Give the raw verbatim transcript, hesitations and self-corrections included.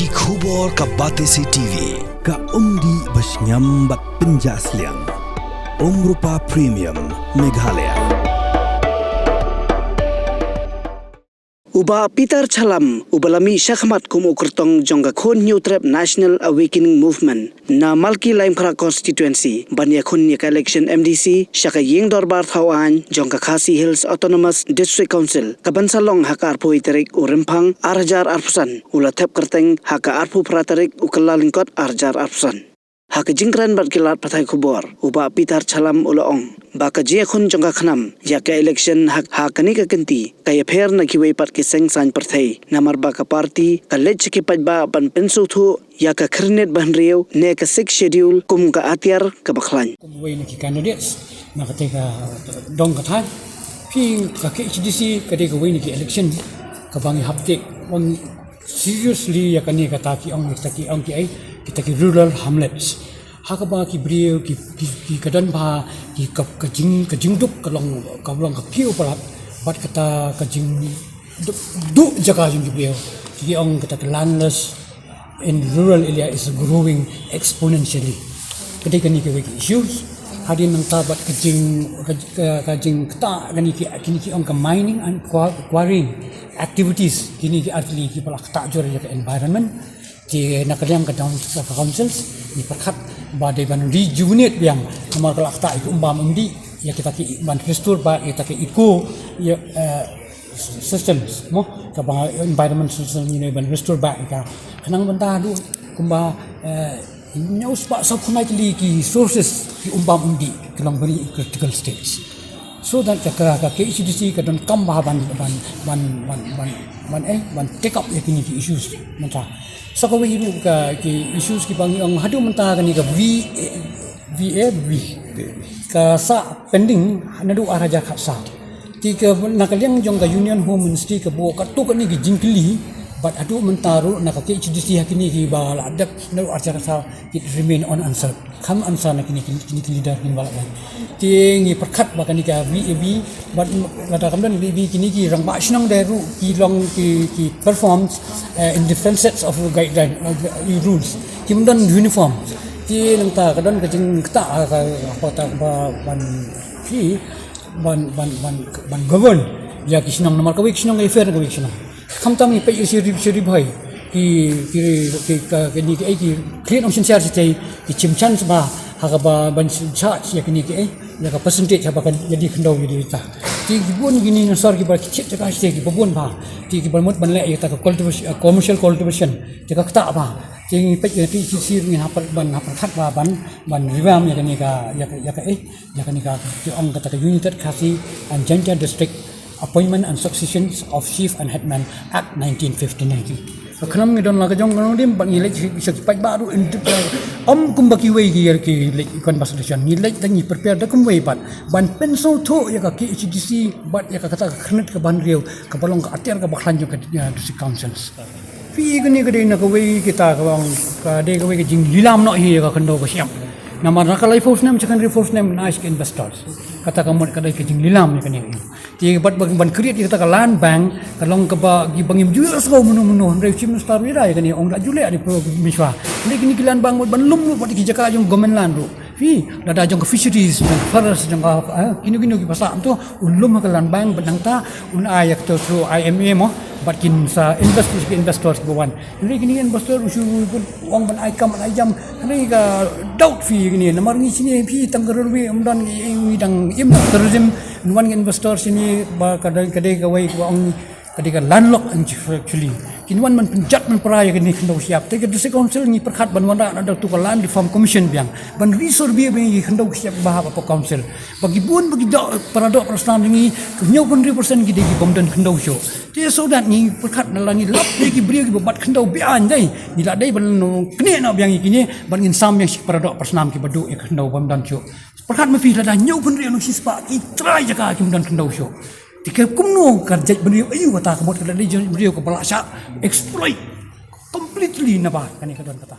Ki khubor ka Batesi T V, ka umdih ba shngiam bad pynjah sliang. Umrupa Premium, Meghalaya. U Bah Peter Chalam, uba la mih shakhmat kum u kyrtong jong ka Khun Hynñiewtrep National Awakening Movement na Malki Laitumkhrah Constituency, ban ïakhun ïa ka election M D C sha ka Ïing Dorbar Thaw Aiñ jong ka Khasi Hills Autonomous District Council, ka ban sa long ha ka arphew tarik u Rymphang ar hajar arphew san, u la thep kyrteng ha ka arphew phra tarik u Kyllalyngkot ar hajar arphew san. Ha ka jingkren bad ki lad pathai khubor, u Bah Peter Chalam u la ong ba ka jingïakhun jong ka KHNAM ïa ka election ha, ha kane ka kynti ka ïapher na kiwei pat ki seng saiñ pyrthei, namar ba ka party ka leit sha ki paidbah ban pynsngewthuh ïa ka khyrnit ba hynriew ne ka Sixth Schedule kum ka atiar kaba khlaiñ. Kum uwei na ki candidates na kata ka dong ka thaiñ, phi, ka K H A D C ka dei kawei na ki election kaba ngi hap take seriously ïa kane, kata ki ong, kita ki ong ki ai, kita ki rural hamlets. Ha kaba ki briew ki, ki, ki ka don bha ki ka, ka jing, ka jingduk ka long, ka long ka phew palat bad kata ka jingduk, duk jaka jong ki briew. Ki ong kata ka landless in rural area is growing exponentially. Ka dei kane kawei ki issues. Hadien nangta bad ka jing, ka, ka, ka jingktah kane ki, kine ki ong ka mining and qua-, quarrying activities, kine ki artylli kiba la ktah jur ïa ka environment. Te na ka liang ka dong ka councils, ngi pyrkhat ba dei ban rejuvenate biang, namar ka la ktah ïa ki umbam umdih, ïa kita ki, ban restore back ïa kita ki eco, ïa, eh, systems, mo, kaba environment system, ngi ban restore back ïa ka. Khnang ban da haduh kumba, eh, hynñiew spah saw phew tylli ki sources ki umbam umdih ki long very critical stage. So that ka, ka, ka K H A D C ka donkam bha ban, ban, ban, ban, ban, ban, eh, ban take up ïa kine ki issues mynta. Sa kawei ruh ka ki issues kiba ngi ong haduh mynta kane ka V A, V A V ka sah pending naduh ar hajar khatsaw. Te ka na ka liang jong ka Union Home Ministry ka buh katto katne ki jingkylli, bad haduh mynta ruh na ka K H A D C ha kine kiba la dep naduh ar hajar khatsaw, it remain unanswered. Kam answer na kine, kine, kine ki leader kiba la wan. Te ngi pyrkhat ba kane ka V A V, bad lada kam don V A V, kine ki rangbah shnong de ruh ki long ki, ki performs, eh, in different sets of guideline, eh, rules. Kim don uniform. Te nangta ka don ka jingktah, ah, ka, ka, ka, ba, ban, ki, ban, ban, ban, ban govern ïa ki shnong, namar kawei ki shnong ka ïapher na kawei ki shnong. Khamtam ngi peit ïa shi Ri, shi Ri Bhoi, ki, ki, ki, ka, kine ki, eh, ki khlieh nongsynshar shatei, ki chim chance ba ha kaba ban charge ïa kine ki, eh, ïa ka percentage haba kan ïa die khyndew ïa die ta. Te ki bun kine na sor kiba ki thied jaka shatei kiba bun bha. Te kiba mut ban leh ïa kata ka cultivation, eh, commercial cultivation, te ka ktah bha. Te ngi peit ïa ka K H A D C ruh ngin hap ban, hap ban khat ba ban, ban revamp ïa kane ka, ïa ka, ïa ka, eh, ïa kane ka, ki ong kata ka United Khasi and Jaintia District Appointment and Successions of Chief and Headman Act nineteen fifty-nine. Ka KHNAM ngi don la ka jong ka nongrim bad ngi leit sha ki paidbah ruh, em kumba kiwei ki, ki leit consultation, ngi leit da ngi prepare da kumwei bad ban pynsngewthuh ïa ka K H A D C bad ïa ka kata ka khyrnit kaba hynriew kaba long ka atiar kaba khlaiñ jong ka, ïa, district councils. Phi, kane ka dei na kawei kita ka bang, ka dei kawei ka jinglilam noh hi ïa ka khyndew ba shyiap. Namar na ka laiphew snem, secondary four snem, na ki investors. Kata ka mut ka dei ka jinglilam ïa kane. Te bad ban, ban create ïa kata ka land bank, ka long kaba, kiba ngim ju ïohsngew mynno mynno, hynrei Chief Minister ruh ïa kane, ong da ju leh ïa Prime Minister. Hynrei kine ki land bank bad ban lum ruh bad ki jaka jong government land ruh. Phi, lada jong ka fisheries, jong ka forest, jong ka, eh, kino kino kiba sah, to, un lum ha ka land bank, bad nangta un ai ïa kato through I M A mo, bad kin sa invest, ki investors kiba wan. Hynrei kine investor u shu ong ban ai kam, ban ai jam. Hynrei ka doubt phi kine, namar ngi shane phi tang ka railway, ym don, ngi, ngi dang im da tourism, wan ki investor shane ba ka dei, ka dei kawei kaba ong ka dei ka landlocked actually. Kin wan ban pynjot ban pra ïa kane khyndew shyiap. Te ka District Council ngi pyrkhat ban wanrah na da tu ka Land Reform Commission biang, ban resurvey biang ïa ki khyndew shyiap ba hap hapoh council. Ba ki bun, ba ki doh, para doh para snam jong ngi, hynñiewphew hynriew percent ki dei ki bym don khyndew shuh. Te so that ngi pyrkhat na la ngi lap ïa ki briew kiba bat khyndew biang dei. Ngi la dei ban knieh noh biang ïa kine, ban ngin sam biang sha ki para doh para snam kiba duh ïa ka khyndew bym don shuh. Pyrkhat ma phi, lada hynñiewphew hynriew na shi spah ki trai jaka kim don khyndew shuh. Te ka kumno ka jaitbynriew aiu kata, ka mut ka dei jaitbynriew kaba la shah exploit completely naba kane ka don kata.